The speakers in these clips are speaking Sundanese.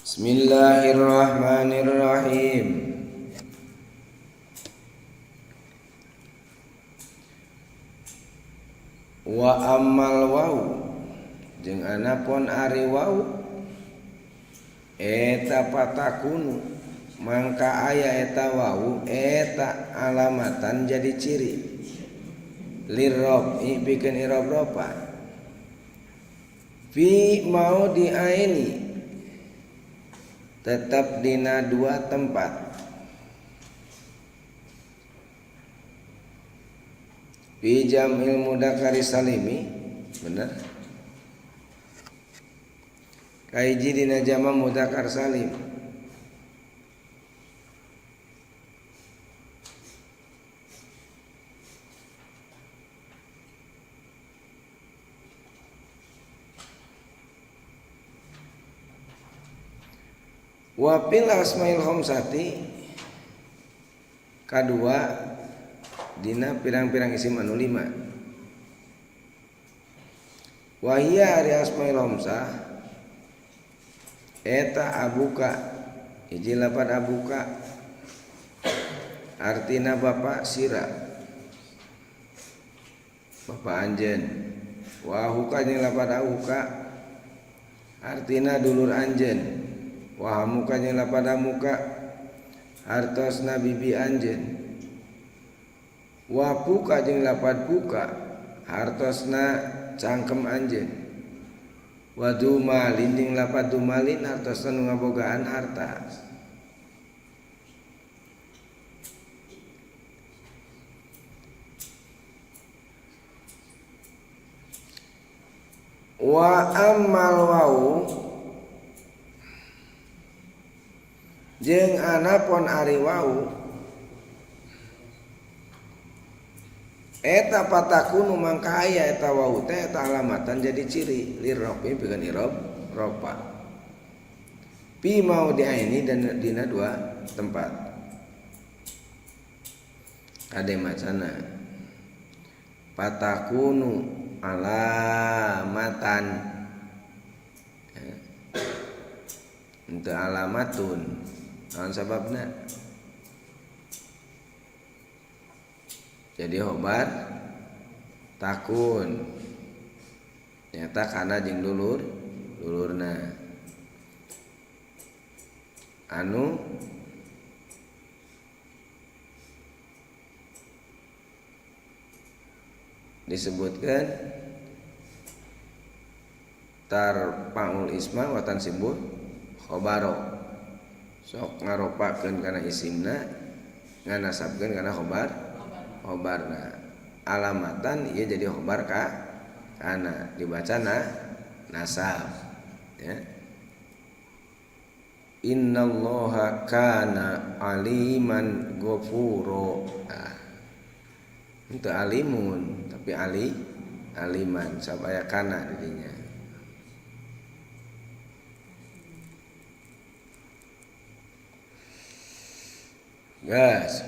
Bismillahirrahmanirrahim. Wa ammal wau jeung anapun ari wau eta patakunu mangka aya eta wau eta alamatan jadi ciri lirrob pikeun irob ropa fi mau diaini tetap dina dua tempat. Fi jam'il mudzakkari salimi bener kahiji dina jama mudzakkar salim. Wa fil asmail khamsati kadua dina pirang-pirang isim anu lima. Wa hiya ari asmail khamsah eta abuka hiji lapan abuka artina bapa sira bapa anjeun, wa huka jeung lapan ahuka artina dulur anjeun, wa hamuka jeung lapan hamuka hartosna bibi anjeun, wa puka jeung lapan puka hartosna cangkem anjeun, wa dumalin jeung lapan dumalin hartosna nu ngabogaan harta. Wa ammal wau jeung anapun ari wau eta patakunu mangka aya eta wau teh eta alamatan jadi ciri lirrofi pikeun irob ropa pi mau diaini dan dina dua tempat. Kade macana patakunu alamatan untuk alamatun naon sababna jadi khobar takun nyata kana jeung dulur dulurna anu disebutkan tarpaul isma wa tansibul khobaro sok ngaropakeun kana isimna nganasabkeun kana khobar khobarna alamatan ieu jadi khobar ka kana dibacana nasab ya. Innallaha kana aliman ghafuro. Nah, itu alimun tapi ali aliman sabaya kana dirinya. Gas.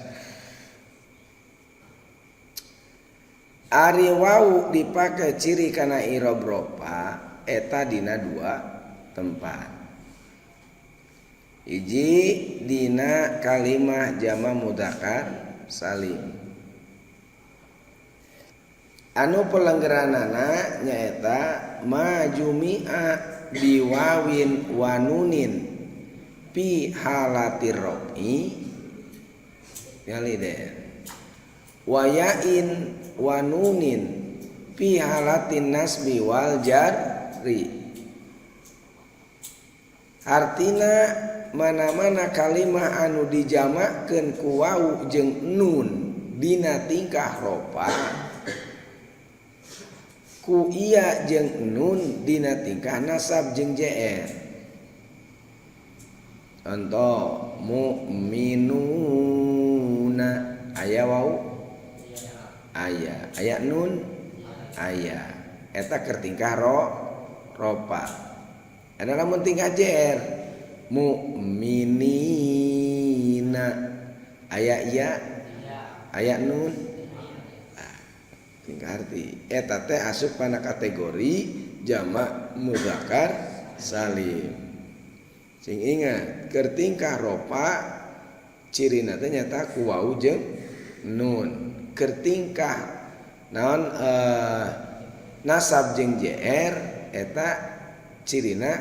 Ari wau dipakai ciri kana irob ropa eta dina dua tempat. Hiji dina kalimah jama mudzakkar salim. Anu pelenggeranana nyaeta majumi'a biwawin wanunin pi halatir rofi kali deh wayain wanunin pi halatin nasbi wal jarri. Artina mana-mana kalimah anu dijamakeun ku wau jeung nun dina tingkah ropa ku iya jeung nun dina tingkah nasab jeung jr. Contoh mu'minuna aya wau aya, aya nun aya, eta keur tingkah ropa. Ada lamun tingkah jr mu'minina aya ya aya nun tingkah arti eta teh asup kana kategori jamak mudzakkar salim. Sing ingat keur tingkah ropa cirina teh nyata ku wau jeung nun. Keur tingkah naon nasab jeung jr eta cirina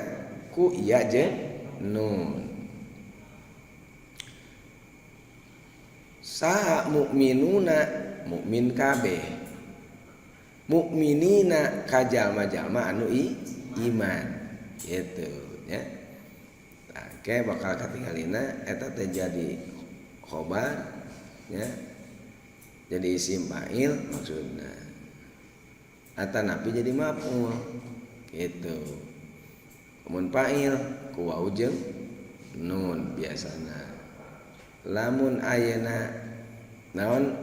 ku iya jeung nun. Saha mukminuna mukmin kabeh, mukminina ka jalma-jalma anu iman gitu nya. Tah ke bakal katingalina eta teh jadi khobar nya, jadi isim fa'il maksudna atanapi jadi maf'ul gitu. Mun fa'il ku wau jeung nun biasana. Lamun ayeuna naon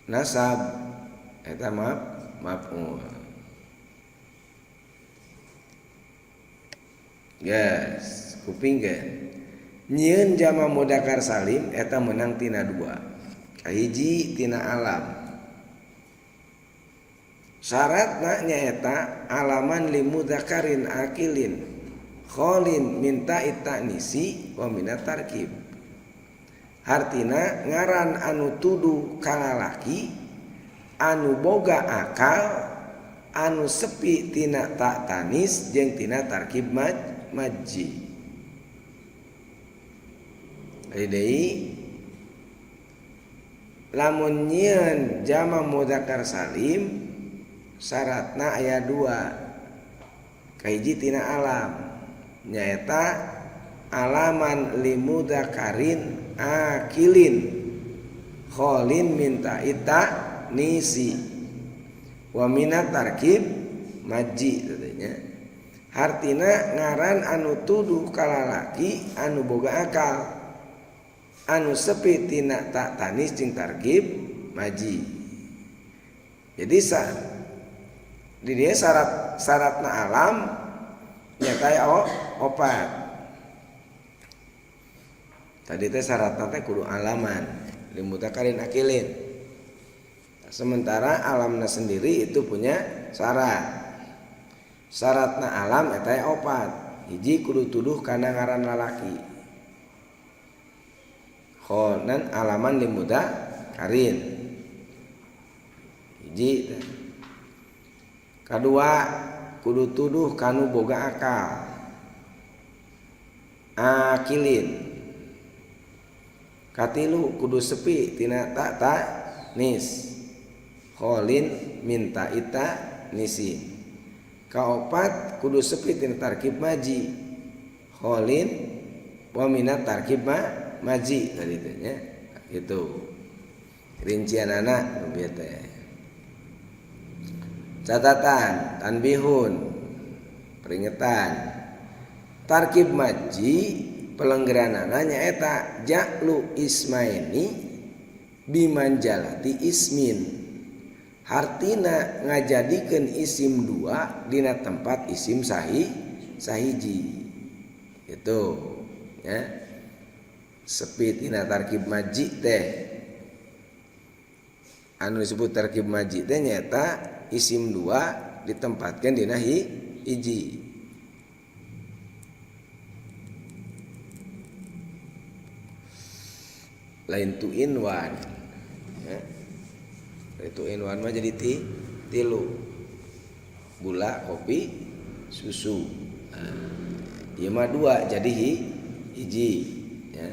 nasab eta maf'ul. Guys, kupingkeun. Nyieun jama mudzakkar salim eta meunang tina dua. Kahiji tina alam. Syaratna nyaeta alaman li mudzakkarin akilin kholin minta itanisi wa minat tarkib. Hartina ngaran anu tuduh kalalaki anu boga akal anu sepi tina tak tanis jeung tina tarkib maji. Deui lamun nyieun jama mudzakkar salim syaratna aya dua. Kahiji tina alam nyaeta alaman limudzakarin akilin kholin minta ita nisi wa minat tarkib maji tadinya. Hartina ngaran anu tuduh kalalaki anu boga akal anu sepi tina tak tanis jeung tarkib maji. Jadi di dia syaratna alam nyata opat. Tadi teh syaratna teh kudu alaman limutakarin akilin. Sementara alamna sendiri itu punya syarat. Syaratna alam eta opat. Hiji kudu tuduh kana ngaran lalaki. Khonan alaman limutakarin. Hiji teh. Kadua kudu tuduh kanu boga akal. Akilin. Katilu kudu sepi tina tak ta nis. Kholin minta ita nisin. Kaopat kudu sepi tina tarkib maji. Kholin wa minat tarkib maji tadi teh nya. Itu rincianana nu bieu teh. Catatan tanbihun peringatan. Tarkib maji pelenggeranana nyaeta ja'lu ismaini bimanjalati ismin. Hartina ngajadikeun isim dua dina tempat isim sahiji. Itu ya. Sepi tina tarkib maji teh. Anu disebut tarkib maji teh nyaeta isim dua ditempatkan dina hiji. Lain two in one. Ya. Two in one mah jadi tilu. Gula, kopi, susu. Nah, ieu mah dua jadi hiji. Ya.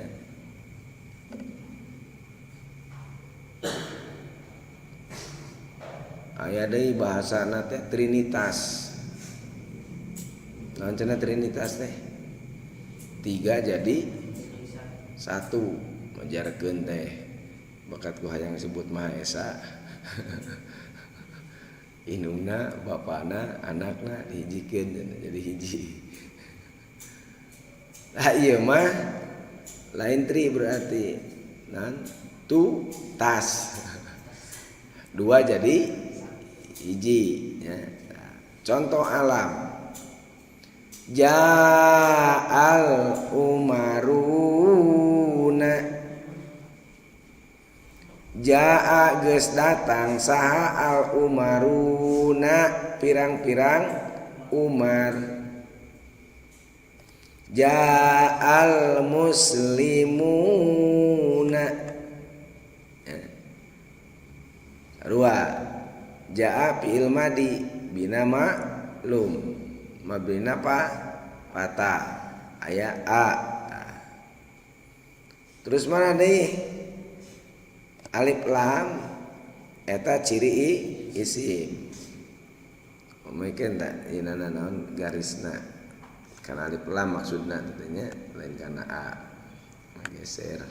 Aya deui bahasana teh trinitas. Naon cenah trinitas teh? Tiga jadi satu. Majarkeun teh bakat ku hayang sebut Maha Esa. Indungna, bapana, anakna dihijikeun jadi hiji. Lah ieu mah lain tri berarti. Nan tu tas. Dua jadi hiji ya. Contoh alam. Ja'al umaruna. Ja'a geus datang saha al umaruna pirang-pirang Umar. Ja'al muslimuna sarua ja'a fi'il madi bina ma'lum mabna pa patah aya a. Terus mana deui alif lam eta ciri isim. Mungkin tak ieu naon garisna kana alif lam maksudna teh lain kana a geser.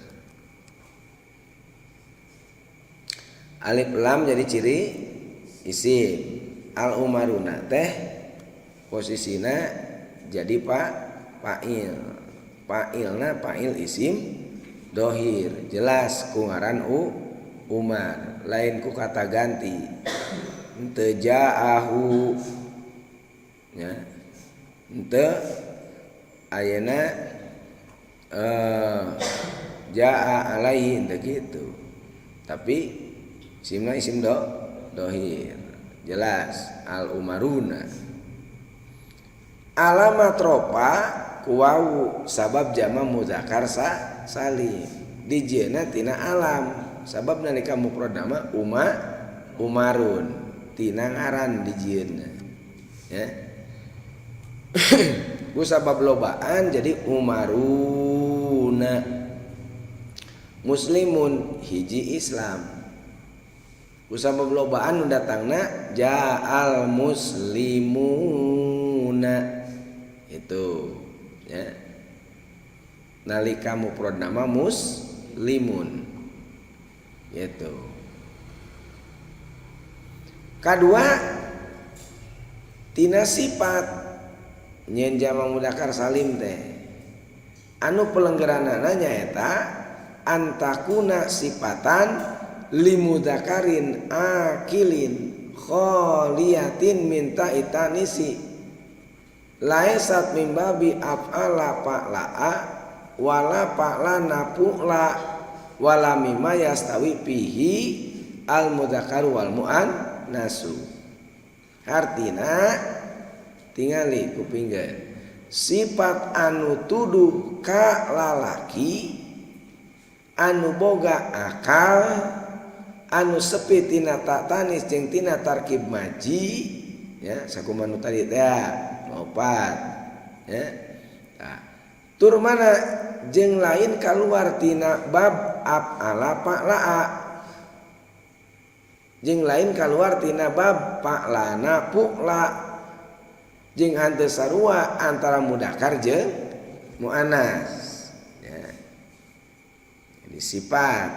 Alif lam jadi ciri isim. Al umaruna teh posisina jadi fa'il. Fa'ilna fa'il isim dohir jelas ku ngaran Umar lain ku kata ganti. Henteu ja'ahu nya henteu ayeuna ja'a alaihi henteu kitu. Tapi isimna isim dohir jelas al umaruna. Alamat ropa kuwawu sabab jama muzakkar salim dijieuna tina alam sabab nalika mufrad nama umarun tina ngaran dijieuna ya. Ku sabab lobaan jadi umaruna. Muslimun hiji Islam. Ku sabab lobaan nu datangna ja'al muslimuna itu ya. Nalika mufrad nama muslimun gitu. Kadua tina sifat nyen jama mudzakkar salim teh anu pelenggeranana nyaeta antakuna sifatan limudzakarin akilin kholiyatin minta itanisi laisat mimbabi af'ala fa'la'a wala fa'lana fu'la wala mimma yastawi fihi al mudzakkaru wal muannasu. Artina tingali kupingkeun sifat anu tuduh ka lalaki anu boga akal anu sepi tina tatanis jeung tina tarkib maji ya sakumaha nu tadi teh opat ya. Nah, tur mana jeung lain kaluar tina bab af'ala fa'la'a jeung lain kaluar tina bab fa'lana fu'la jeung henteu sarua antara mudzakkar jeung muannas ya. Jadi sifat.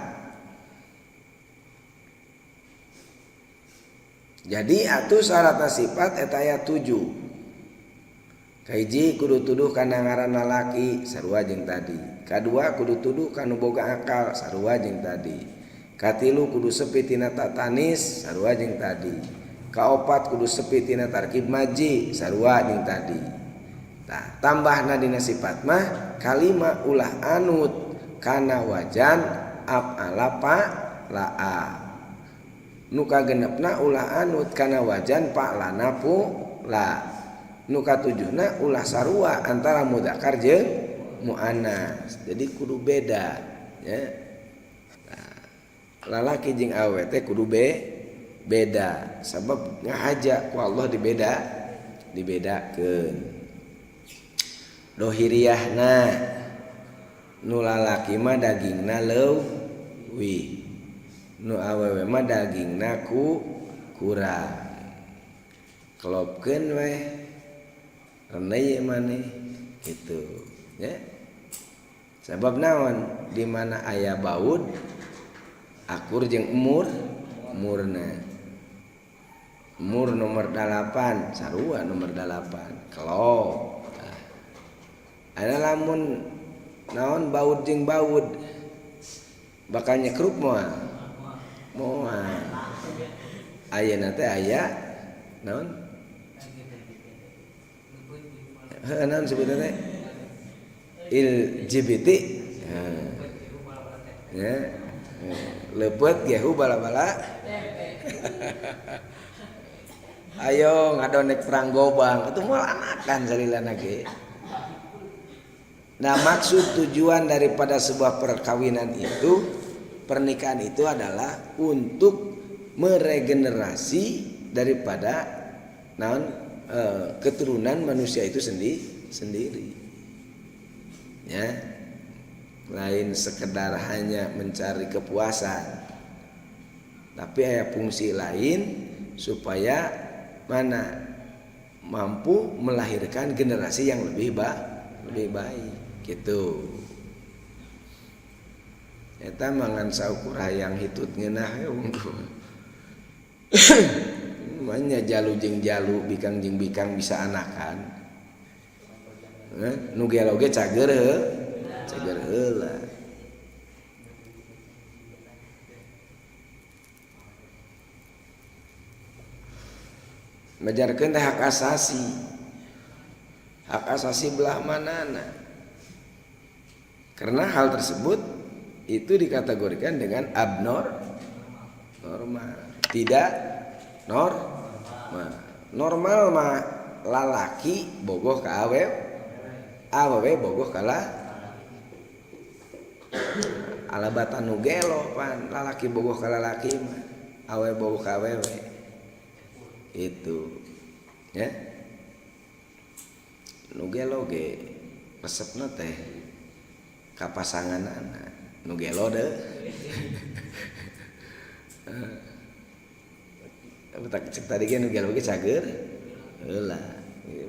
Jadi atuh syaratna sifat eta aya 7. Kahiji kudu tuduh kana ngaran lalaki sarua jeung tadi. Kadua kudu tuduh kana boga akal sarua jeung tadi. Katilu kudu sepi tina tatanis sarua jeung tadi. Kaopat kudu sepi tina tarkib maji sarua jeung tadi. Tah tambahna dina sifat mah kalima ulah anut kana wajan af'ala fa'la'a. Nu kagenepna ulah anut kana wajan fa'lana fu'la. Nu katujuhna ulah sarua antara mudzakkar jeung muannas. Jadi kudu beda ya. Nah, lalaki jeung awewe teh kudu beda sabab ngahaja ku Allah dibedakeun. Dohiriahna nu lalaki mah dagingna leuwih, nu awewe mah dagingna ku kurang. Kelopkeun weh renai maneh gitu ya. Sabab naon di mana aya baud akur jeung umur murna. Mur nomor 8 sarua nomor 8 kelop. Ada lamun naon baud jeung baud bakal nyekrup moal moal. Ayeuna teh aya naon heuh naon sebutna teh LGBT ya leupeut gehu bala-bala. Ayo ngadonek perang gobang atuh moal anakan salilana ge. Nah, maksud tujuan daripada sebuah perkawinan itu, pernikahan itu adalah untuk meregenerasi daripada naon, keturunan manusia itu sendiri. Ya. Lain sekedar hanya mencari kepuasan. Tapi ada fungsi lain supaya mana mampu melahirkan generasi yang lebih baik gitu. Eta mangan saukur hayang hitut ngeunah we unggul. Manya jalu jeung jalu, bikang jeung bikang bisa anakan. Nu gelo ge cager heuh, cager heula. Majarkeun teh hak asasi. Hak asasi belah manana. Karena hal tersebut itu dikategorikan dengan abnor normal, tidak normal. Normal mah lalaki bogoh ka awewe, awewe bogoh ka alabatan nu gelo pan lalaki bogoh ka lalaki mah, awewe bogoh ka awewe. Itu ya. Nu gelo ge resepna teh ka pasanganana. Nu gelo deh. Tak cek tadi ge nu gelo ge cager heula.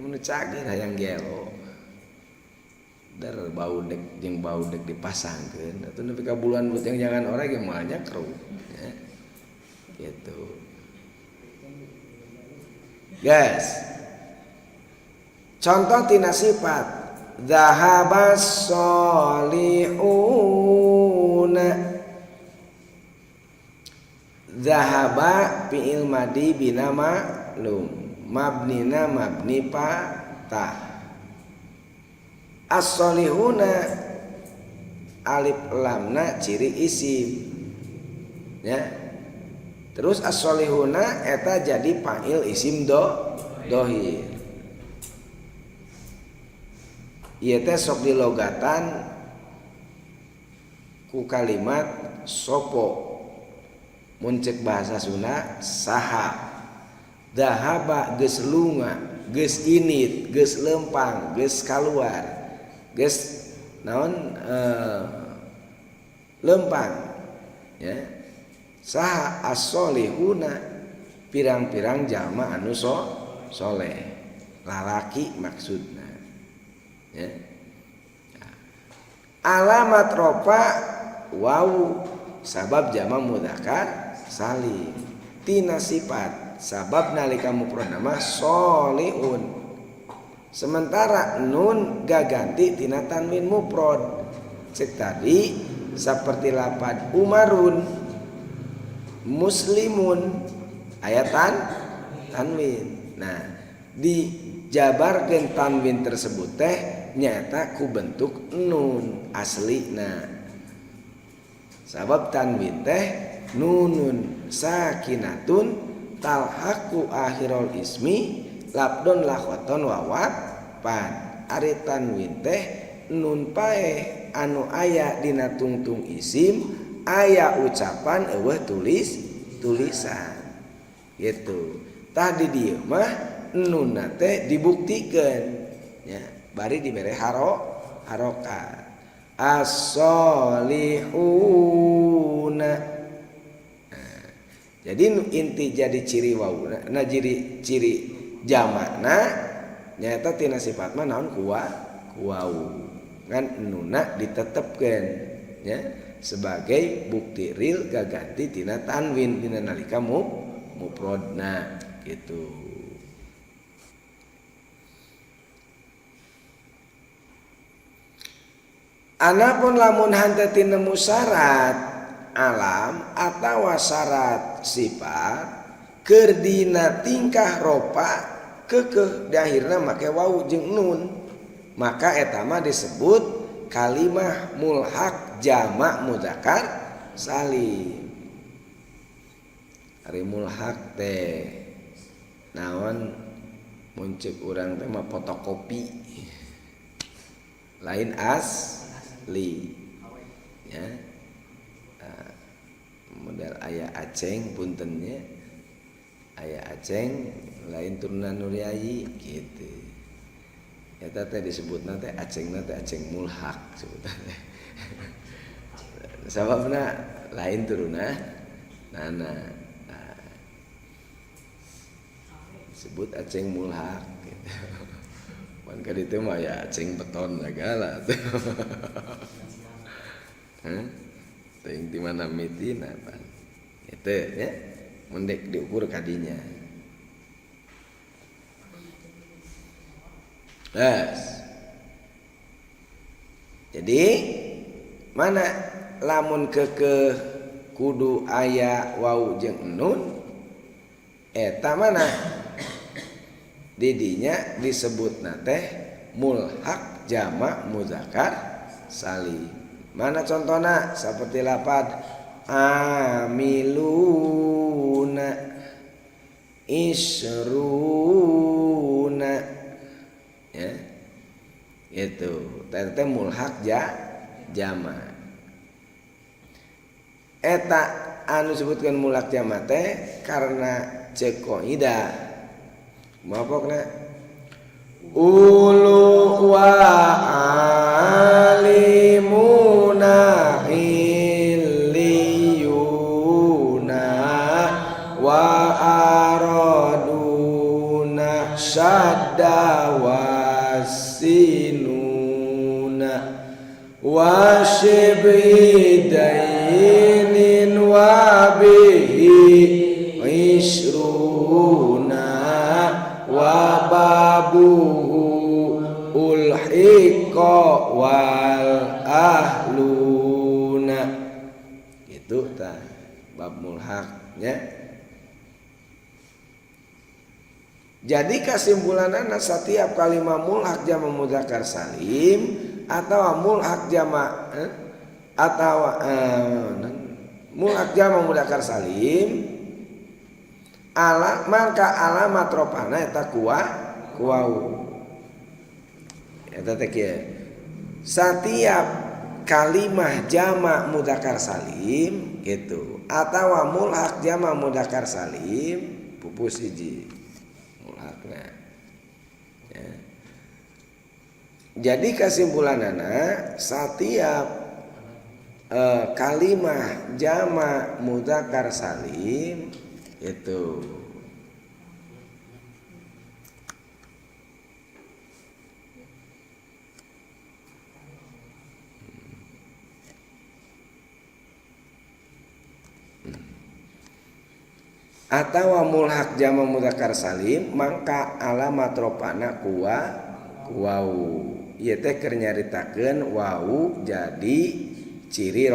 Mun cager hayang gelo. Dar bau dek jeung bau dek dipasangkeun atuh nepi ka bulan buat yang jangan orang ge moal nyakru ya. Gitu. Guys. Contoh tina sifat zahabas solihuna. Zahaba fi'il madi bina ma'lum mabnina mabni patah. As-solihuna alif lamna ciri isim ya. Terus as-solihuna eta jadi fa'il isim dohir. Ieu teh sok dilogatan ku kalimat sopo. Mun cek bahasa Sunda saha. Dahaba geus lunga, geus init, geus lempang, geus kaluar, geus naon lempang ya. Saha as-solihuna pirang-pirang jalma anu soleh, lalaki maksudna ya. Alamat rofa wau sabab jama mudzakkar salim tina sifat sabab nalika mufrad nama solihun, sementara nun gaganti tina tanwin mufrad. Cek tadi seperti lapad umarun muslimun ayatan tanwin. Nah, dijabarkeun tanwin tersebut teh nyata ku bentuk nun aslina. Sabab tanwin teh nunun sakinatun talhaqu akhirul ismi labdon lakhoton wawat pan. Ari tanwin teh nun paeh anu aya dina tungtung isim aya ucapan eueuh tulisan gitu. Tah di dieu mah nunna teh dibuktikeun ya, bari dibere harokat as-solihuna. Nah, jadi inti jadi ciri wauna, nah ciri ciri jamakna nyata tina sifat mah naon kuwau kan nuna ditetepkeun ya sebagai bukti real gaganti tina tanwin dina nalika mufradna gitu. Anapun lamun henteu tinemu syarat alam atawa syarat sifat keur dina tingkah ropa keukeuh di akhirna make wau jeung nun, maka eta mah disebut kalimah mulhaq jamak mudzakkar salim. Ari mulhaq teh naon mun ceuk urang teh mah fotokopi. Lain asli ya. Nah, model aya Aceng puntennya aya Aceng lain turunan Nuriayi gitu. Eta teh disebutna teh Acengna teh Aceng mulhak sebutannya. Sababna lain turunan nana. Nah, disebut Aceng mulhak gitu. Pan ka ditu mah ya Aceng beton segala tuh. Hah? Teuing di mana mitina pan. Itu ya mendek diukur kadinya. Yes. Jadi mana lamun kekeh kudu aya wau jeung nun eta mana didinya disebutna teh mulhak jamak muzakkar salim. Mana contohna seperti lapad amiluna isruna ya. Itu teh mulhak jama. Eta anu disebutkan mulhak jama teh karena cek kaidah mapokna ulu wa alimuna illiyuna wa araduna sadda wasinuna wa shibhidainin wa bihi isruna wa babuhu ulhiqa wal ahluna. Itu ta bab mulhaknya. Jadi kesimpulanana setiap kalimat mulhak jama mudzakkar salim atau mulhak jama atau mulhak jama mudzakkar salim ala maka alamat ropana eta kuau eta teh kieu. Setiap kalimah jama mudzakkar salim gitu atau mulhak jama mudzakkar salim pupus hiji mulhakna ya. Jadi kesimpulanana setiap kalimah jama mudzakkar salim itu atau mulhak jama mudzakkar salim mangka alamat ropana kuwau ieu teh keur nyaritakeun wau jadi ciri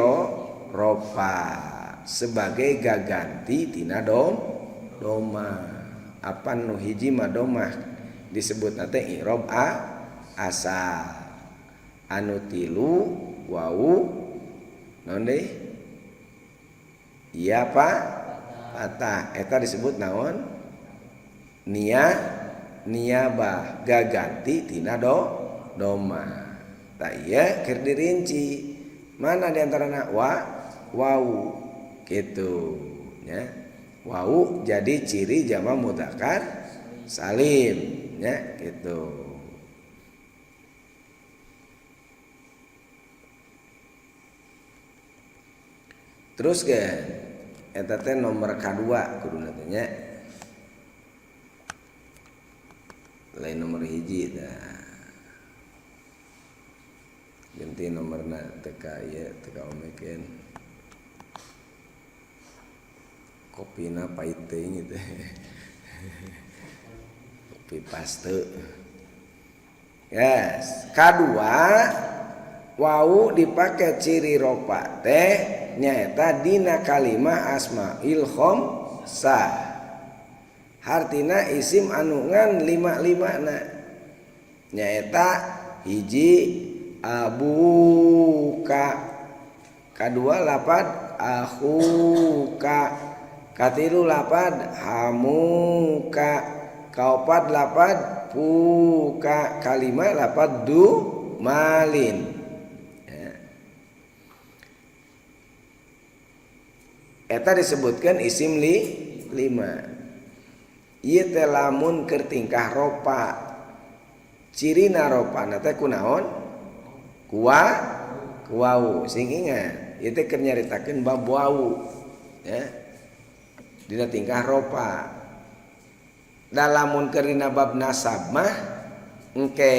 ropa sebagai gaganti tina doma. Apa nu hiji mah domah disebutna teh i'rob asal, anu tilu wau naon deui ieu apa patah eta disebut naon niabah gaganti tina doma. Ta ieu keur dirinci mana diantarana wau gitu ya. Wau jadi ciri jama mudzakkar salim ya gitu. Terus ke eta teh nomor kadua kuduna teh nya. Lain nomor hiji tah. Ganti nomorna teu ka ieu teu ka omekeun. Kopina pahit teuing gitu. Kopi paste. Yes, kadua wau dipake ciri ropa teh nyaeta dina kalimah asmail khamsah. Hartina isim anu ngan lima-limana. Nyaeta hiji abuka, kadua lapad akhuka, katilu lapad hamuka, kaopat lapad puka, kalima lapad du malin ya. Eta disebutkan isim li lima. Ieu teh lamun keur tingkah ropa. Cirina ropana teh kunaon? Kuwa kuwau. Sing ingat, ieu teh keur nyaritakeun bab wau ya. Dina tingkah ropa. Da lamun keur dina bab nasab mah engke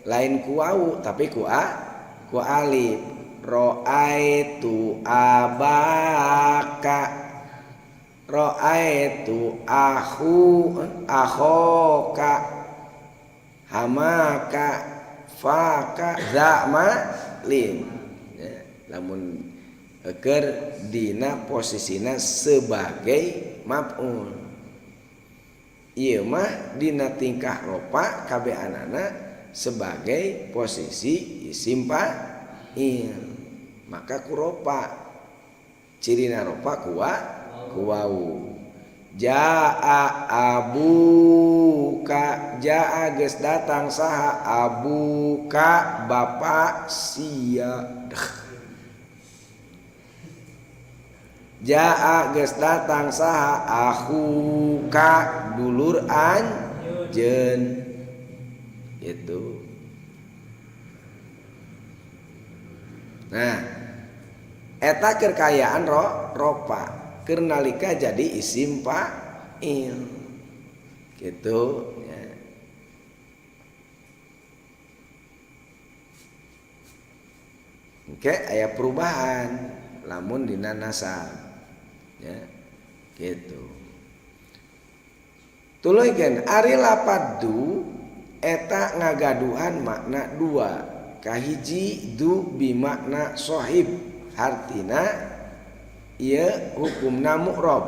lain ku wau tapi ku a ku alif. Ra'aitu abaka, ra'aitu ahu akhoka, hamaka, faka, zama lin ya, lamun keur dina posisina sebagai maf'ul. Ieu mah dina tingkah ropa kabeanana sebagai posisi isim fa'il. Maka kuropa cirina ropa kuwa kuwau. Jaa abuka, jaa geus datang saha abuka bapa sia. Jaa geus datang saha akhuka dulur anjeun. Gitu. Nah, eta keur kaayaan ropa keur nalika jadi isim fa'il. Gitu ya. Oke, aya perubahan lamun dina nasab. Ya. Gitu. Tuluykeun ari lapad du eta ngagaduhan makna dua. Kahiji du bimakna sohib, hartina ieu hukumna mu'rob.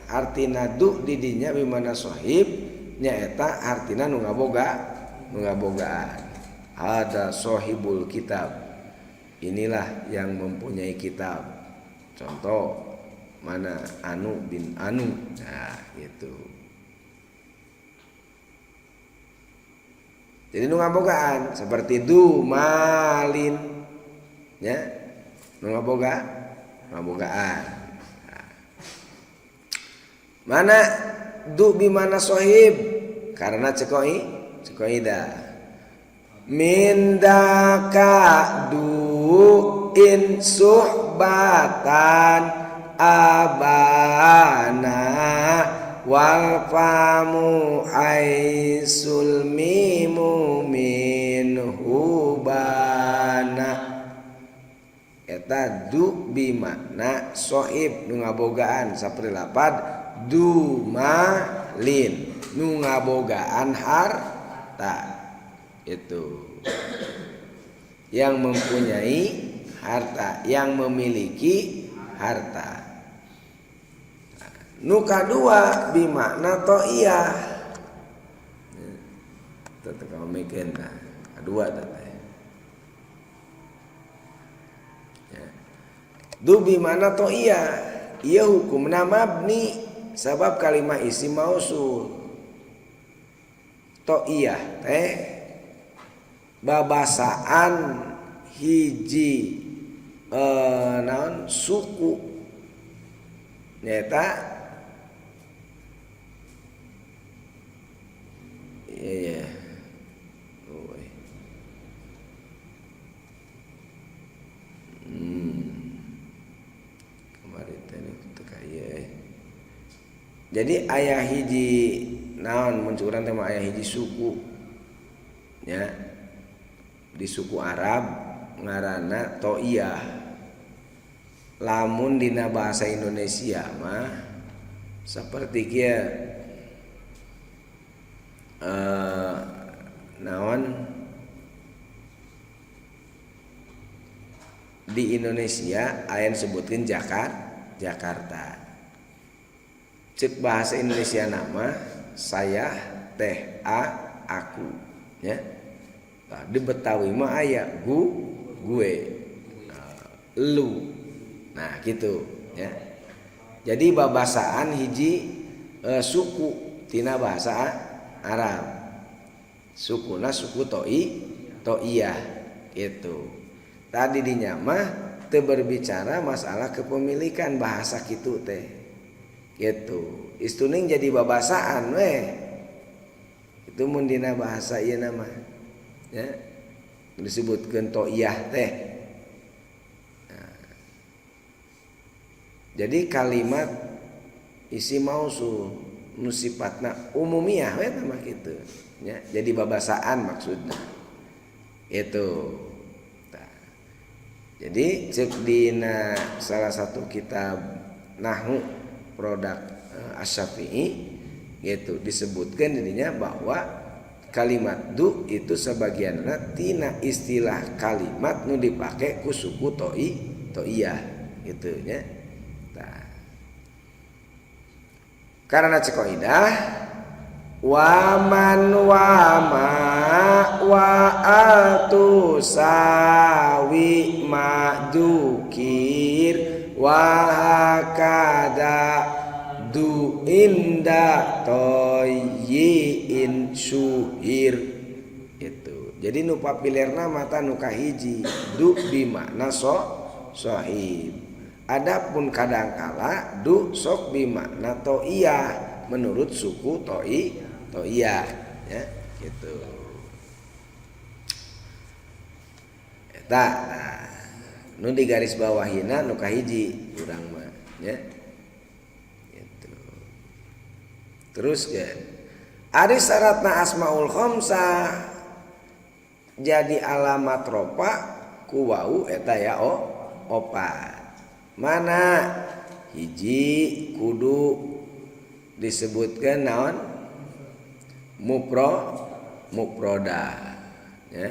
Hartina du didinya bimakna sohib nyaeta hartina nu ngaboga, nu ngabogaan. Ada sohibul kitab, inilah yang mempunyai kitab. Contoh mana anu bin anu, nah gitu. Jadi nu ngabogaan seperti du malin ya, nu ngaboga ngabogaan. Nah. Mana du bimana sohib karena cekoi cekoida mindaka du in suhbatan abana wal famu aisul mimu min hubana. Eta du bimakna sohib nu ngabogaan saperti lapad du malin nu ngabogaan harta. Itu yang mempunyai harta, yang memiliki harta. Nu kadua bimakna ta'iyah. Tetep kamu mikir nah, kadua teh. Ya. Du bimakna ta'iyah, ieu hukumna mabni sabab kalimah isim mausul. Ta'iyah teh babasaan hiji naon suku nyaeta. Iya. Oh. Kemarin teh teu ka ieu. Jadi aya hiji naon mun urang teh mah aya hiji suku. Ya. Di suku Arab ngaranna Ta'iyah. Lamun dina bahasa Indonesia mah seperti kieu naon di Indonesia aya disebutkeun Jakarta. Cek bahasa Indonesia nama saya teh a aku ya. Nah, di Betawi mah aya gu gue lu. Nah gitu ya. Jadi babasaan hiji suku tina bahasa Arab. Sukuna suku Toi To'iyah gitu. Tadi dinya mah teu berbicara masalah kepemilikan bahasa kitu teh. Gitu. Istuning jadi babasaan weh. Itu mun dina bahasa ieu mah. Ya. Disebutkeun to'iyah teh. Nah. Jadi kalimat isi mausul nu sifatna umumiyah we mah kitu nya, jadi babasaan maksudna. Itu. Nah. Jadi cek dina salah satu kitab nahwu produk Asy-Syafi'i gitu disebutkan jadinya bahwa kalimat du itu sebagianna tina istilah kalimat nu dipake ku suku to'iyah gitu nya. Nah. Karena cek kaidah waman wama wa atusawi madukir wa hakada du inda toyyin syuhir itu. Jadi nu papilerna mata nu kahiji du bimakna sohib. Adapun kadangkala du sok bimakna to'iyah menurut suku to'iyah ya gitu. Eta nah, nu di garis bawahina nu kahiji urang mah ya. Gitu. Terus kan ari syaratna asmaul khamsah jadi alamat ropa ku wau eta ya opat. Mana hiji kudu disebutkan naon mufroda ya.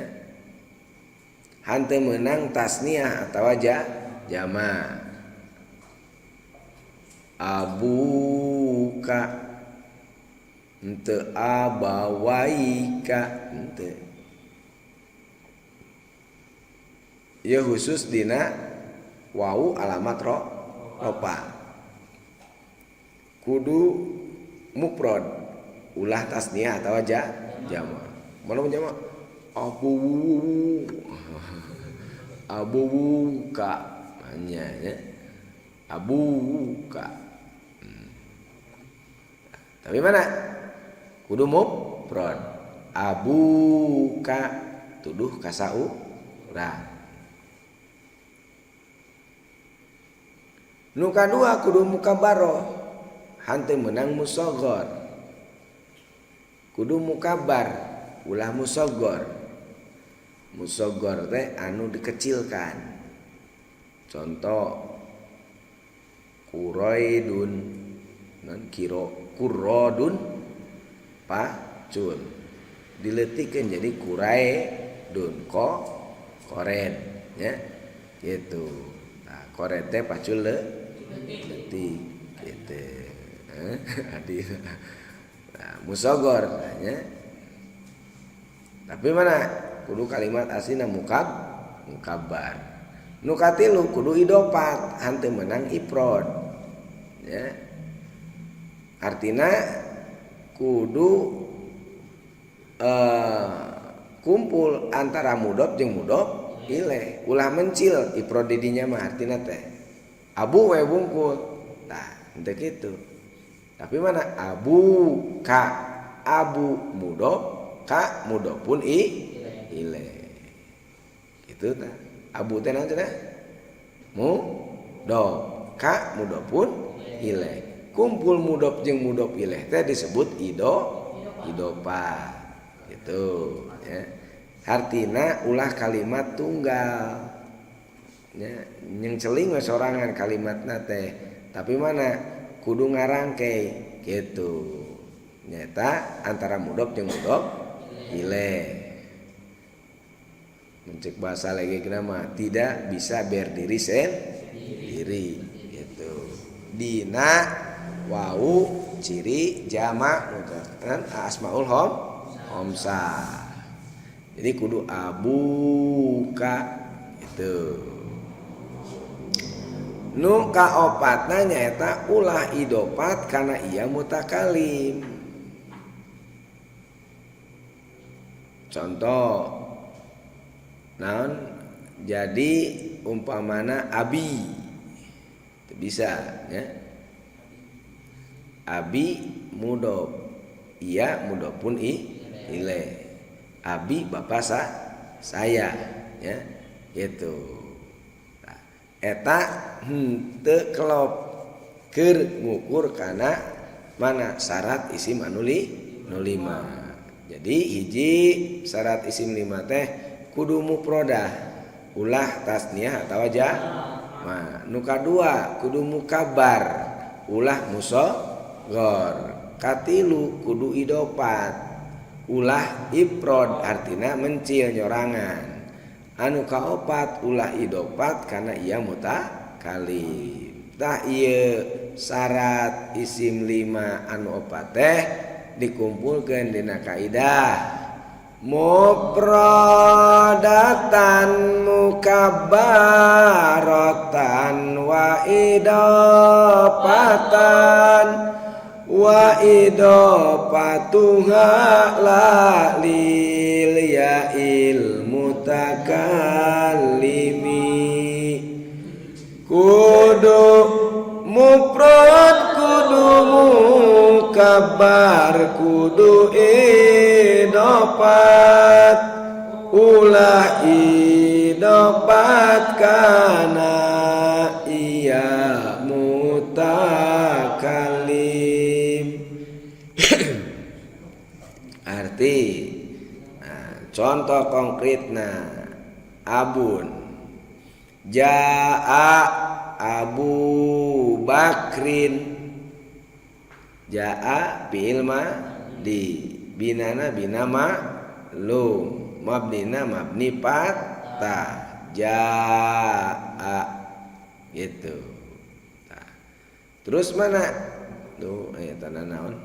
Hanteu meunang tasniah atawa jama. Abuka henteu abawaika henteu. Ieu khusus dina wau alamat ropa. Kudu mufrad ulah tasniah atawa jama. Mana jama? Abu abuka nya ya. Abuka. Tapi mana? Kudu mufrad. Abuka tuduh kasau ra. Nu kadua kudu mukabaroh. Hanteu meunang musagor. Kudu mukabar ulah musagor. Musagor teh anu dikecilkan. Contoh kuroidun non kiro kurodun pacul diletikeun jadi kuraidun ko kored ya gitu. Nah, kored teh pacul letik gitu. Adi. Nah, musagor ya. Tapi mana kudu kalimat aslina mukabar. Nu katilu kudu idopat hanteu meunang ifrad. Ya. Artina kudu kumpul antara mudhof jeung mudhof ilaih. Ulah mencil ifrad di dinya mah artina teh. Abu we bungkul. Tah, henteu kitu. Tapi mana abu ka abu mudhof ka mudhof pun ilaih. Gitu tah. Abu teh naon cenah? Mudhof ka mudhof pun ilaih. Kumpul mudhof jeung mudhof ilaih teh disebut idopa. Gitu ya. Artina ulah kalimat tunggal. Ya, nyeng celing we sorangan kalimatna teh. Tapi mana kudu ngarangke gitu. Nyata antara mudhof jeung mudhof ilaih. Mencek bahasa lagi kenapa tidak bisa berdiri sendiri gitu. Dina wau ciri jamak kan asmaul khamsah. Jadi kudu abuka itu. Nu kaopatna nyaeta ulah idopat karena ia mutakalim. Contoh Naon jadi umpamana abi itu bisa ya. Abi mudhof iya mudhofun ilaih. Abi bapak saya ya gitu. Nah, eta henteu klop keur ngukur kana mana syarat isim anu nu lima. Jadi hiji syarat isim lima teh kudu mufrodah ulah tasniah atawa jama. Nu kadua kudu mukabar ulah musoghor. Katilu kudu idofat ulah ifrod artina mencil nyorangan. Anu kaopat ulah idofat karena ia mutakalim. Tah ieu syarat isim lima anu opat teh dikumpulkeun dina kaidah mufradatan mukabbaratan wa idofatan wa idofatuha la lil ya'il mutakallimi. Kudu mufrad kudu mukabar kudu idofat ulah idofat kana iya mutakalim. Arti nah, contoh konkretna abun jaa Abu Bakrin. Jaa fi'il madi binana binama lum mabnina mabni patah jaa gitu. Nah, terus mana tuh tanah naon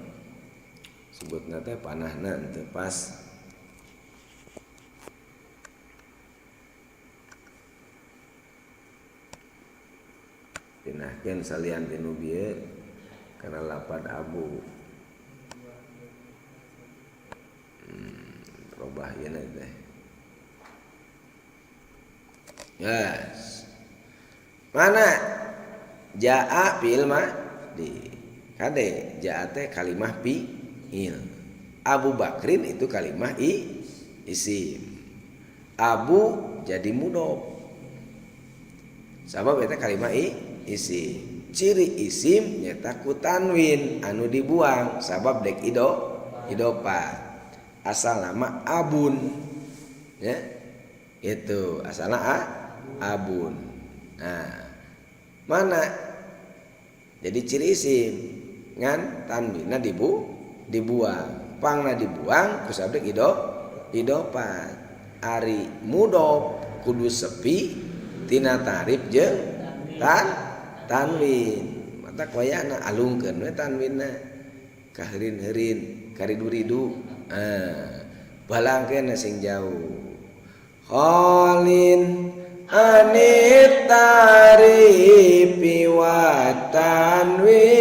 sebutna teh panahna teu pas. Tinahkeun salian tinu bieu kana lapad abu. Robah ieu teh. Yes. Mana jaa fi'il madi. Kade jaa teh kalimah fi'il. Abu Bakrin itu kalimah isim. Abu jadi mudhof. Sabab eta kalimah isim. Ciri isim nyata ku tanwin anu dibuang sabab dek idopat. Asal nama abun ya. Itu asalna abun. Nah, mana jadi ciri isim ngan tanwinna dibuang. Pangna dibuang ku sabab dek idopat. Ari mudhof kudu sepi tina tarif jeung tanwin. Mata koyana alungkeun we tanwinna kaheurin-heurin karidu-ridu. Balangkeun sing jauh. Khalin anit tarifi wa tanwini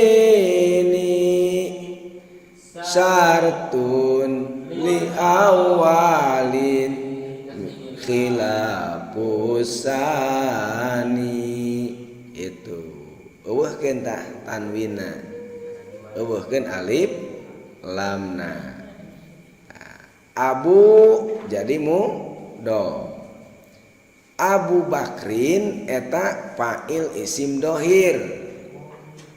syartun li awalin khilafusani. Itu eueuhkeun tah tanwina, eueuhkeun alif lamna. Abu jadi mudhof. Abu Bakrin eta fa'il isim dohir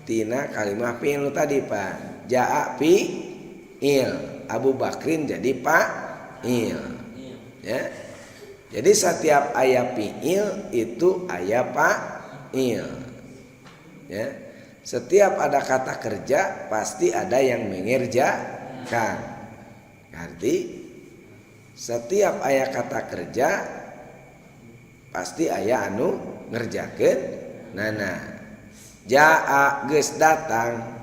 tina kalimah fi'il tadi Pak. Jaa fi'il. Abu Bakrin jadi fa'il. Ya. Jadi setiap ayat fi'il itu ayat fa'il. Ya. Setiap ada kata kerja pasti ada yang mengerjakan. Arti setiap ayat kata kerja pasti aya anu ngerjakeun nana. Jaa geus datang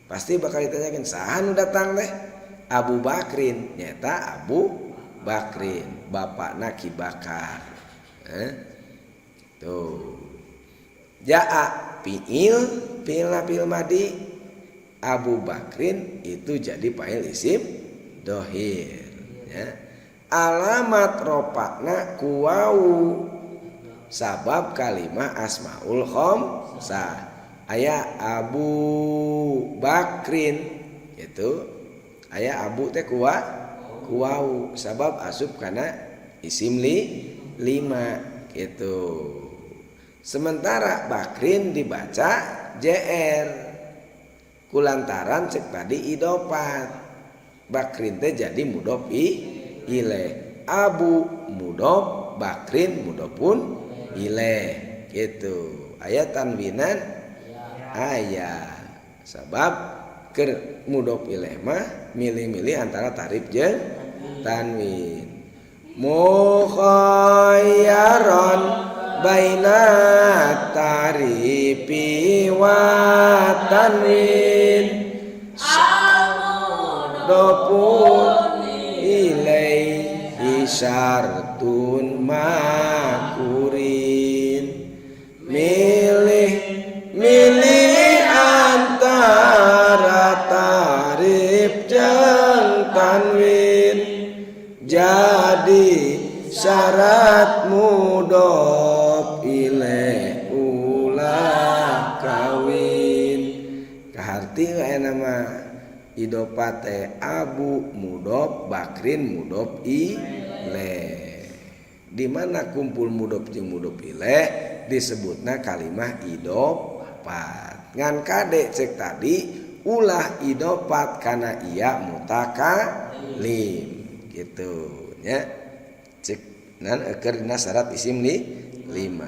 pasti bakal ditanyakeun saha nu datang teh? Abu Bakrin. Nyata Abu Bakrin bapakna Ki Bakar. Tuh. Jaa fi'il fi'il madi. Abu Bakrin itu jadi fa'il isim dohir ya. Alamat ropakna ku wau sabab kalimah asmaul khamsah aya Abu Bakrin itu aya Abu teh ku wau sabab asup kana isim lima gitu. Sementara Bakrin dibaca JR kulantaran cek tadi idopat Bakrin teh jadi mudhof ilaih, Abu mudhof, Bakrin mudhofun ilaih gitu. Aya tanwinan aya sabab keur mudhof ilaih mah milih-milih antara tarif jeung tanwin. Mukhayyaron baina tarifi wa tanwin mudhofun ilaihi syartun makurin. Milih milih antara tarif jeung tanwin jadi syarat mudhof ilaih ulah kawin. Kaharti aya nama idopat teh Abu mudhof, Bakrin mudhof ilaih. Di mana kumpul mudhof jeung mudhof ilaih disebutna kalimah idopat. Ngan kade cek tadi ulah idopat kana iya mutakalim gitu nya. Cek nan eukeur dina syarat isim lima.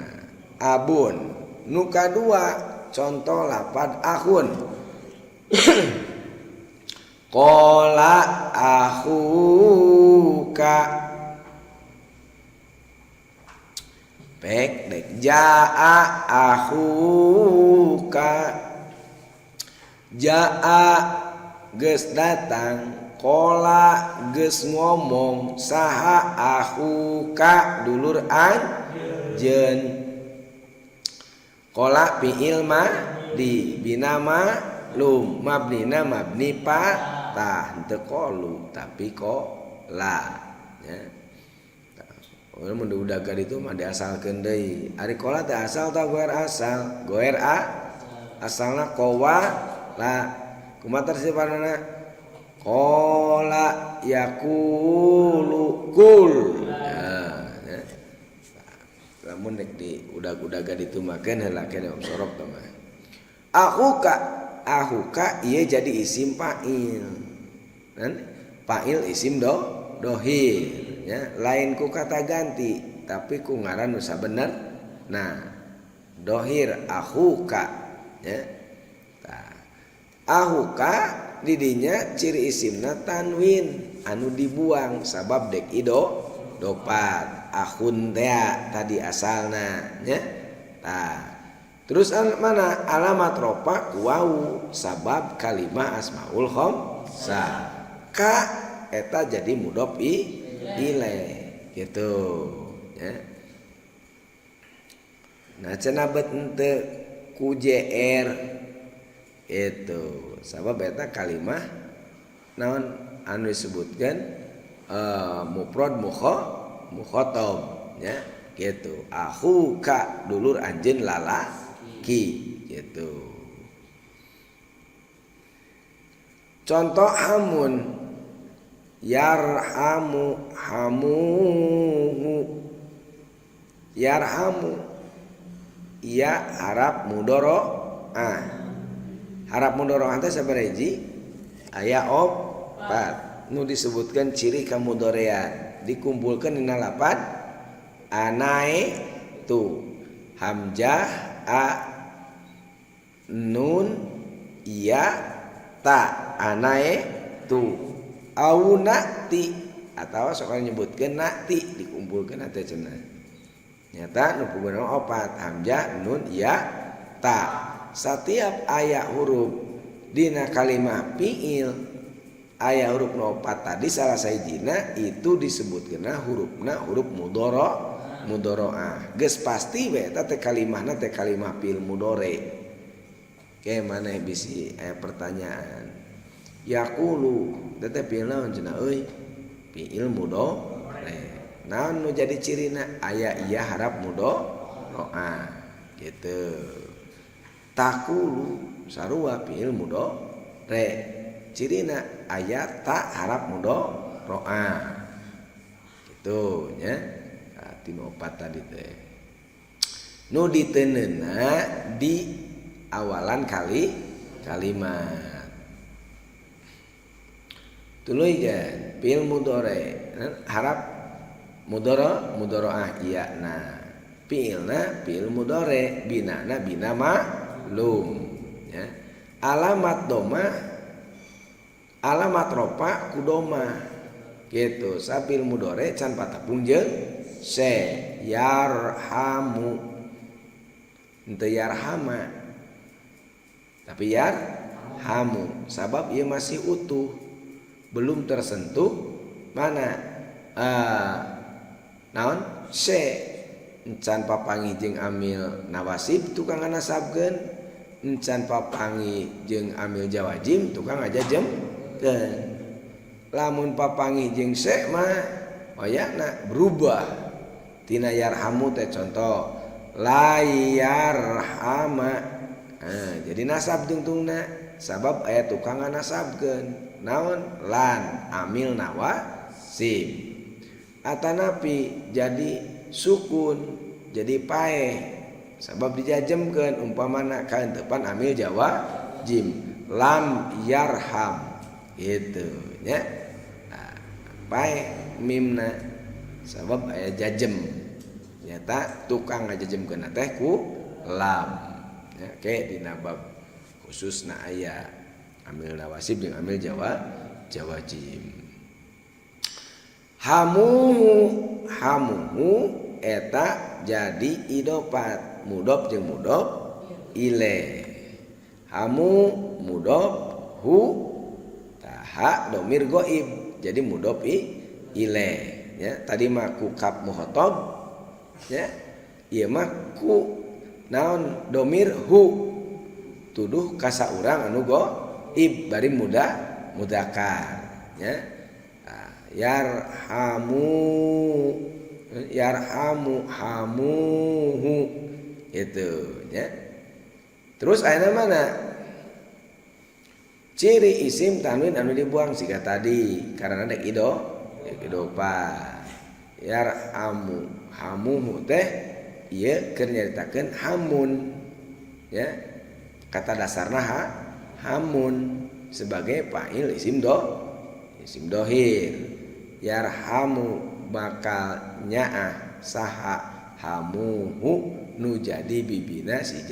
Abun nu kadua contoh lapad ahun. Qala akhuka pek dek jaa akhuka jaa geus datang qala geus ngomong saha akhuka dulur anjeun. Qala fi'il ma di binama lum mabnina mabni patah henteu qalu tapi qala nya. Mun udah itu mah diasalkeun deui. Ari qala teh asal tah goer asal? Goer a asalna qawa la. Kumaha tersipanana? Qala yaqulu kul. Nah, ya. Lamun rek di udag-udaga ditu makeun heula keneh sorok teh mah. Akhuka ahuka ieu jadi isim fa'il. Kan fa'il isim dohir ya, lain ku kata ganti tapi ku ngaran nu sabener. Nah, dohir ahuka ya. Tah, ahuka didinya ciri isimna tanwin anu dibuang sabab dek ido dopat ahun teh tadi asalna nya. Tah, terus mana alamat ropa wau sabab kalimah asmaul khamsah ka eta jadi mudhof ilaih gitu ya. Nah cenah bet henteu ku JR itu sabab eta kalimah naon anu disebutkeun mufrad mukhatab ya gitu. Akhuka dulur anjeun lalaki gitu. Contoh hamun yarhamu hamuhu yarhamu ya harap mudoro ah harap mudoro teh sabaraha hiji aya opat nu disebutkan ciri kamudorean dikumpulkan dina lapan anae tu hamzah a nun ya ta anae tu au nati atau sok nyebutkeun nati dikumpulkeun teh cenah nyata nu puguna opat hamzah nun ya ta. Setiap aya huruf dina kalimah fiil aya huruf nu opat tadi salah sahijina itu disebutkeunna hurufna huruf mudoro mudoroah geus pasti we eta teh kalimahna teh kalimah fiil mudore. Ke maneh bisi aya pertanyaan yaqulu teh fiil naon cenah euy fiil mudore mudhari. Naon nu jadi cirina aya iya harap mudhari'ah gitu. Taqulu sarua fi'il mudhari cirina aya ta harap mudhari'ah gitu nya. Nah, tinu opat tadi teh nu diteunena di awalan kali kalimat. Tuluy kan fi'il mudhari harap mudhara mudharaah iya na fi'ilna fi'il mudhari binana bina ma'lum ya. Alamat doma alamat rofa ku doma gitu. Sapil mudhari can patepung jeung se yarhamu henteu yarhama tapi yarhamu sabab ieu masih utuh belum tersentuh mana naon se encan papanggih jeung amil nawasib tukang nasabkeun, encan papanggih jeung amil jawajim tukang ngajajemkeun. Lamun papanggih jeung se mah oyana berubah tina yarhamu teh contoh la yarhama. Nah, jadi nasab tungtungna sabab aya tukang nganasabkeun naon lan amil nawasib atanapi jadi sukun jadi paeh sabab dijajemkeun umpamana kaentepan amil jawajim lam yarham gitu nya. Nah, paeh mimna sabab aya jajem nyata tukang ngajajemkeun teh ku lam ya. Ke dina bab khususna aya amil nawasib jeung amil jawajim. Hamuhu hamuhu eta jadi idofat mudhof jeung mudhof ilaih. Hamu mudhof hu taha domir goib jadi mudhof ilaih ya. Tadi mah ku kaf mukhotob ya, ieu mah ku naon domir hu tuduh ka saurang anu goib bari muda mudakar ya. Yarhamu yarhamu hamuhu itu ya. Terus ayeuna mana ciri isim tanwin anu dibuang siga tadi karena ada idopa yarhamu hamuhu teh ieu keur nyaritakeun hamun ya. Kata dasarna ha hamun sebagai fa'il isim do isim dohir. Yarhamu bakal nyaah saha hamuhu nu jadi bibina si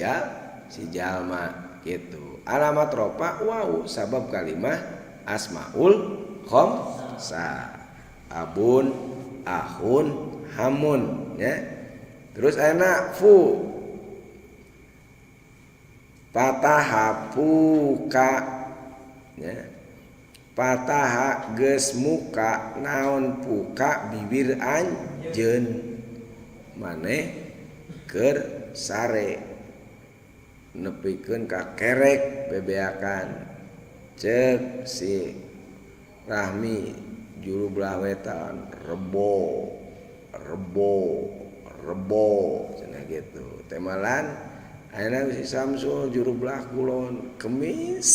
jalma gitu. Alamat rofa wau sabab kalimah asmaul khamsa abun ahun hamun ya. Terus ayeuna fu pataha fuka ya. Pataha geus muka naon puka bibir anjeun maneh keur sare nepikeun ka kerek bebeakan ceuk si Rahmi juru belah wetan rebo rebo rebo cenah gitu. Temalan ayeuna si Samsul juru belah kulon kemis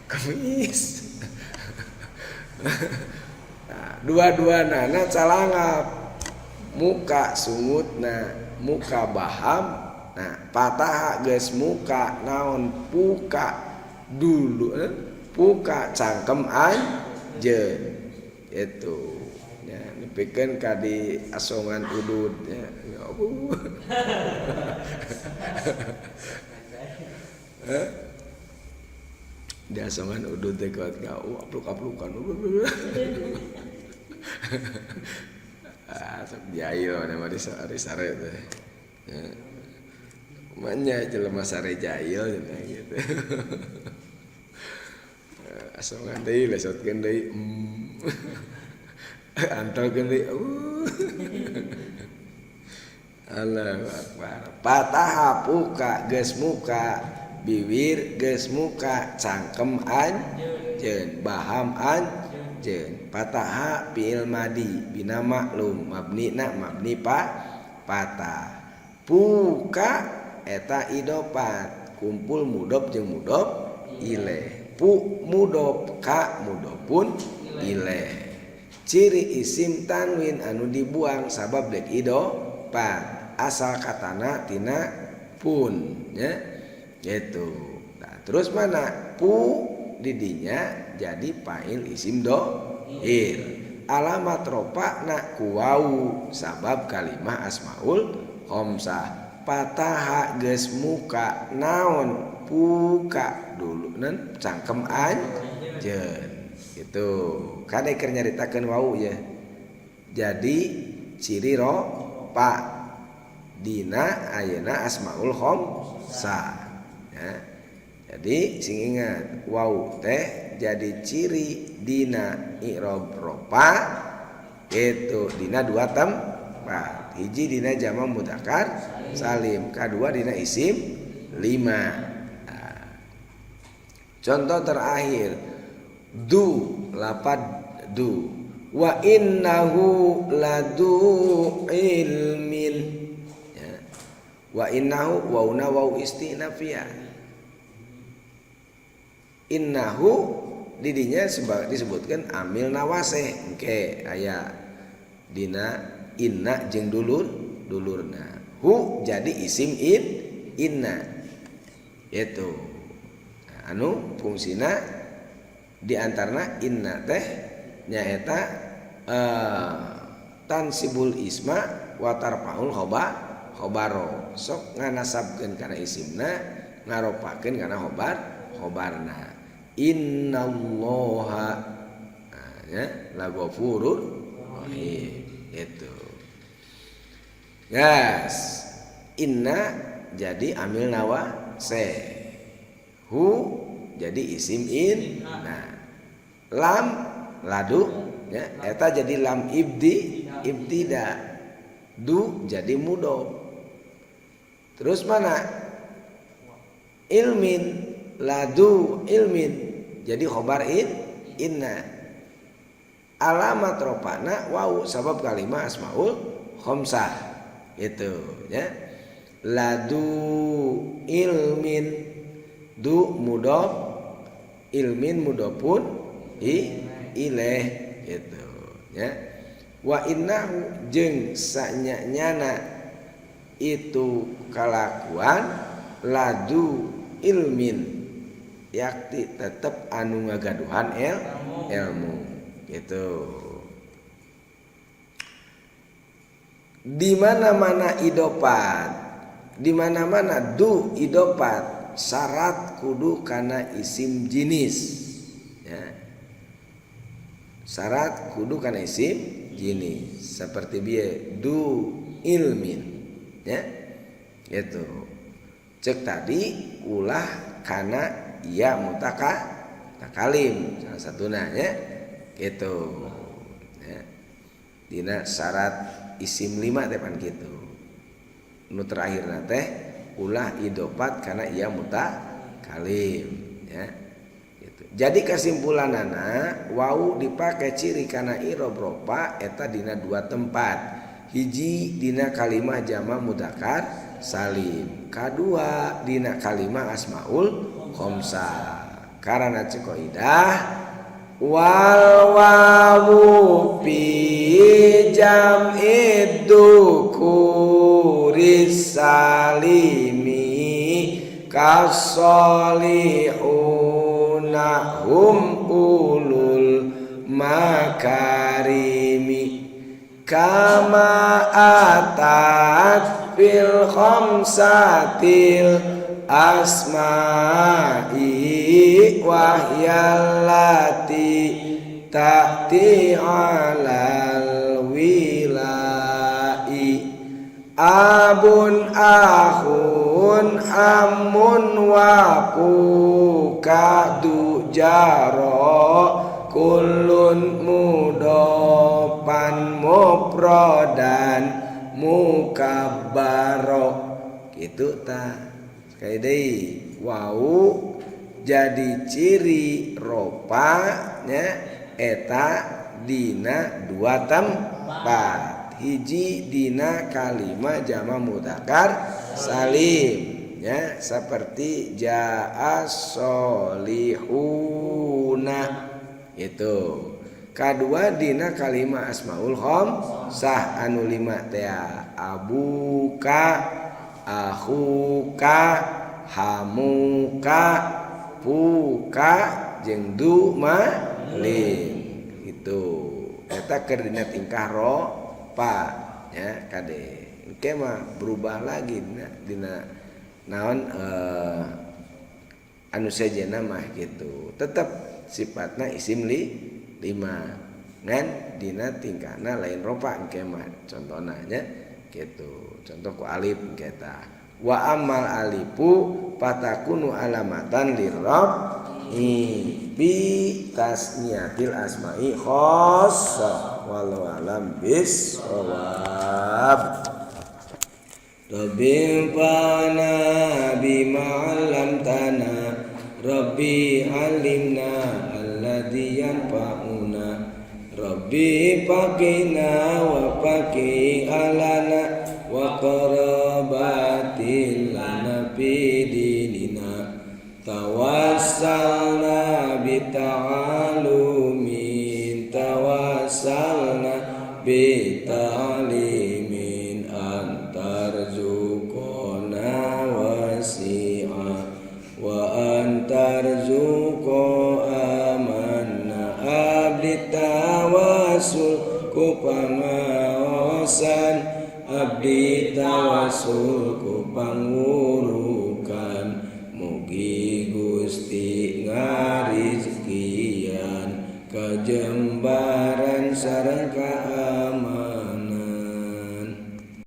kemis. Nah, dua-dua nana calangap muka sungutna muka baham. Nah, patah geus muka naon puka dulu puka cangkem anjeun itu ya nepikeun ka di asongan udud ya. Di asongan udud teh kuat ka apluk-aplukan. Ah, sok jahil nama di sare teh. Ya. Manya jelema sare jahil cenah gitu. Asongan deui lesotkeun deui. Antelkeun deui. Allahu akbar. Pataha puka geus muka biwir geus muka cangkem anjeun baham anjeun. anjeun. Patah fi'il madi bina maklum mabni na mabni pa patah. Puka eta idopat kumpul mudob jeung mudob ilaih. Pu mudob ka mudobun ilaih. Ciri isim tanwin anu dibuang sabab dek idopat asal katana tina pun ya gitu. Nah, terus mana pu didinya jadi fa'il isim dohir alamat ropa na kuwau sabab kalimah asmaul khamsah pataha geus muka naon puka dulu nen cangkem anjeun gitu. Kade keur nyaritakeun wau ya. Jadi ciri ropa dina ayeuna asmaul khamsah ya. Jadi sing ingat wau teh jadi ciri dina i'rob ropa itu dina dua tempat. Hiji dina jama mudzakkar salim, kadua dina isim lima. Nah, contoh terakhir du lapad du wa innahu ladu ilmin ya. Wa innahu wauna wau istinafiyah. Innahu didinya disebutkan amil nawase engke aya dina inna jeung dulur dulurna hu jadi isim in inna itu. Nah, anu fungsina diantarna inna teh nyaeta tansibul isma wa tarfaul khobaro sok nganasabkeun kana isimna ngaropakeun kana khobar khobarna. Innallaha nah, ya la ghafurur rahim itu. Gas inna jadi amil nawa se hu jadi isim in nah lam ladu ya eta jadi lam ibdi ibtida du jadi mudob. Terus mana ilmin ladu ilmin jadi khobar in inna alamat ropana wau sabab kalimah asmaul khamsah itu ya. Ladu ilmin du mudob ilmin mudobun i ileh gitu ya. Wa innahu jeung sanyanyana itu kalakuan ladu ilmin yakti tetep anu ngagaduhan ilmu gitu. Di mana-mana idopat, di mana-mana du idopat syarat kudu kana isim jenis ya. Syarat kudu kana isim jenis seperti bieu du ilmin ya gitu. Cek tadi ulah kana ya mutaka takalim salah satuna ya gitu ya. Dina syarat isim lima teh pan kitu nu terakhirna teh ulah idopat karena ia mutakalim ya gitu. Jadi kesimpulanana wau dipakai ciri kana i'rob ropa eta dina dua tempat. Hiji dina kalimah jama mudzakkar salim, kadua dina kalimah asmaul khamsah. Karena cek kaidah wal wawu fi jam'id dukuris salimi kasolihuna hum ulul makarimi kama atat fil khamsatil asma'i wahyallati ta'ti alal wilai abun akhun amun wa kadu jaro kulun mudopan mufrodan mukabbaro gitu ta. Sekali deui wau jadi ciri ropa nya Eta dina dua tempat. Hiji dina kalima jama mudzakkar salim ya, seperti jaa solihuna itu. Kadua dina kalima asmaul khamsah anu lima teh, abuka, akhuka, hamuka, fuka, jeung du malin itu. Eta keur dina tingkah ropa ya. Kade engke mah berubah lagi dina naon, anu sejenna mah gitu, tetep sifatna isim li lima, ngan dina tingkahna lain ropa engke mah. Contohna nya gitu, contoh ku alif engke tah. Wa amal alifu fatakunu alamatan lirraf'i bi tasniyatil asma'i khassa. Wallahu alam bis-shawab. Rabbi anfa'na bima 'allamtana, Rabbi 'allimna alladzi yanfa'una, Rabbi faqina wa faqi alana wa qarabatil lana fi dinina. Tawassalna bi ta'alumin, tawassalna bi ta'limin, antarzuqona wasi'a wa antarzuqo amanna. Abdi tawasul ku pangaosan, abdi tawasul ku pangurukan, mugi Gusti ngarizkian kajembaran sareng.